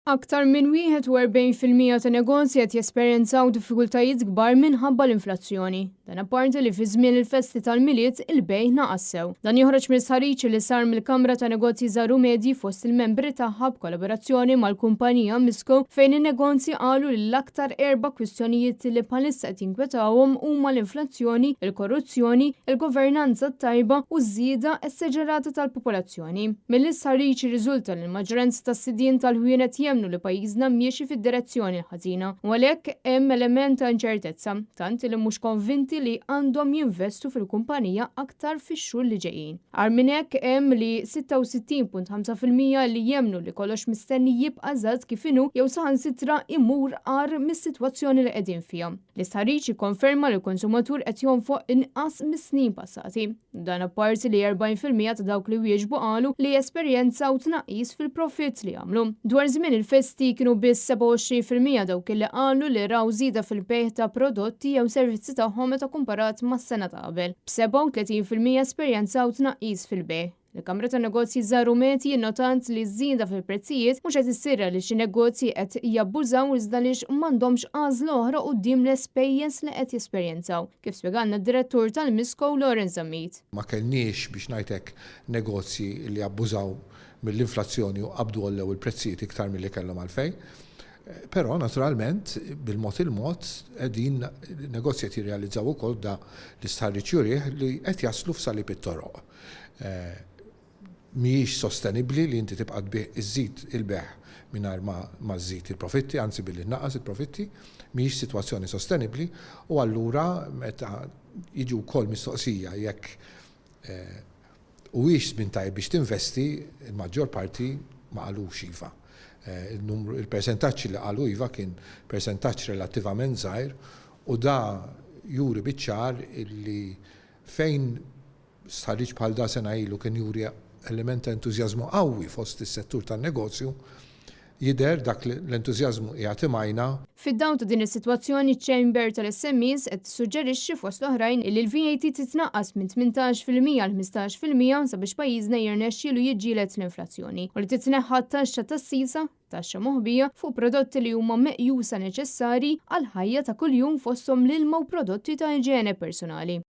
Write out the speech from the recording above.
Aktar minn 41% ta' negozji qed jesperjenzaw diffikultajiet kbar minħabba l-inflazzjoni. Dan apparti li fi żmien il-festi tal-Milied il-bejgħ naqas sew. Dan joħroġ minn stħarriġ li sar mill-Kamra ta' Negozji Żgħar u Medji fost il-membri tagħha b'kollaborazzjoni mal-kumpanija Misco fejn in-negozji qalu li l-aktar erba' kwistjonijiet li bħalissa qed jinkwetawhom huma l-inflazzjoni, il-korruzzjoni, il-governanza t-tajba u ż-żieda esaġerata tal-popolazzjoni. Mill-istħarriġ irriżulta li l-maġġoranza tas-sidien tal-ħwienet jemmnu li pajjiżna miexi fid-direzzjoni l-ħażina u għalhekk hemm element ta' inċertezza, tant li mhux konvinti li għandhom jinvestu fil-kumpanija aktar fix-xhur li ġejjin. Agħar minn hekk hemm li 66.5% li jemmnu li kollox mistenni jibqa' eżatt kif inhu jew saħansitra jmur agħar mis-sitwazzjoni li qegħdin fiha. L-istħarriġ jikkonferma li l-konsumatur qed jonfoq inqas mis-snin passati. Dan apparti li 40% ta' dawk li wieġbu qalu li esperjenzaw tnaqqis fil-profitt li għamlu. Dwar żmien il-festi kienu biss 27% dawk li qalu li raw żieda fil-bejgħ ta' prodotti jew servizzi tagħhom meta kumparat mas-sena ta' qabel, b'37% esperjenzaw tnaqqis fil-bejgħ. Il-Kamra tan-Negozji Żgħar u Medji nnotat li ż-żieda fil-prezzijiet mhux qed issir għaliex xi negozji qed jabbużaw iżda għaliex m'għandhomx għażla oħra quddiem l-ispejjeż li qed jesperjenzaw, kif spjegalna d-Direttur tal-Misco Lawrence Zammit. Ma kellniex, biex ngħid hekk, negozji li abbużaw mill-inflazzjoni u qabdu għollew il-prezzijiet iktar milli kellhom għalfejn. Però, naturalment, bil-mod il-mod qegħdin negozji qed jirrealizzaw ukoll da l-istħarriġ jurih li qed jaslu f'salib it-toroq. Mhijiex sostenibbli li inti tibqa' tbigħ iżżid il-bejgħ mingħajr ma żżid il-profitti, anzi billi tnaqqas il-profitti. Mhijiex sitwazzjoni sostenibbli u allura meta jiġu wkoll mistoqsija jekk huwiex żmien tajjeb biex tinvesti, il-maġġor parti ma qalux iva. Il-persentaġġ li qalu iva kien persentaġġ relattivament żgħir u da juri biċ-ċar illi fejn stħarriġ bħal da sena ilu kien juri element ta' entużjażmu qawwi fost is-settur tan-negozju, jidher dak l-entużjażmu qiegħed imajna. Fid-dawl ta' din is-sitwazzjoni ċ-Chamber tal-SMEs qed tissuġġerixxi fost l-oħrajn illi l-VAT titnaqqas minn 18% għal 15% sabiex pajjiżna jirnexxielu jiġġieled l-inflazzjoni u li titneħħa t-taxxa tas-sisa, taxxa moħbija, fuq prodotti li huma meqjusa neċessarji għall-ħajja ta' kuljum fosthom l-ilma u prodotti ta' iġene personali.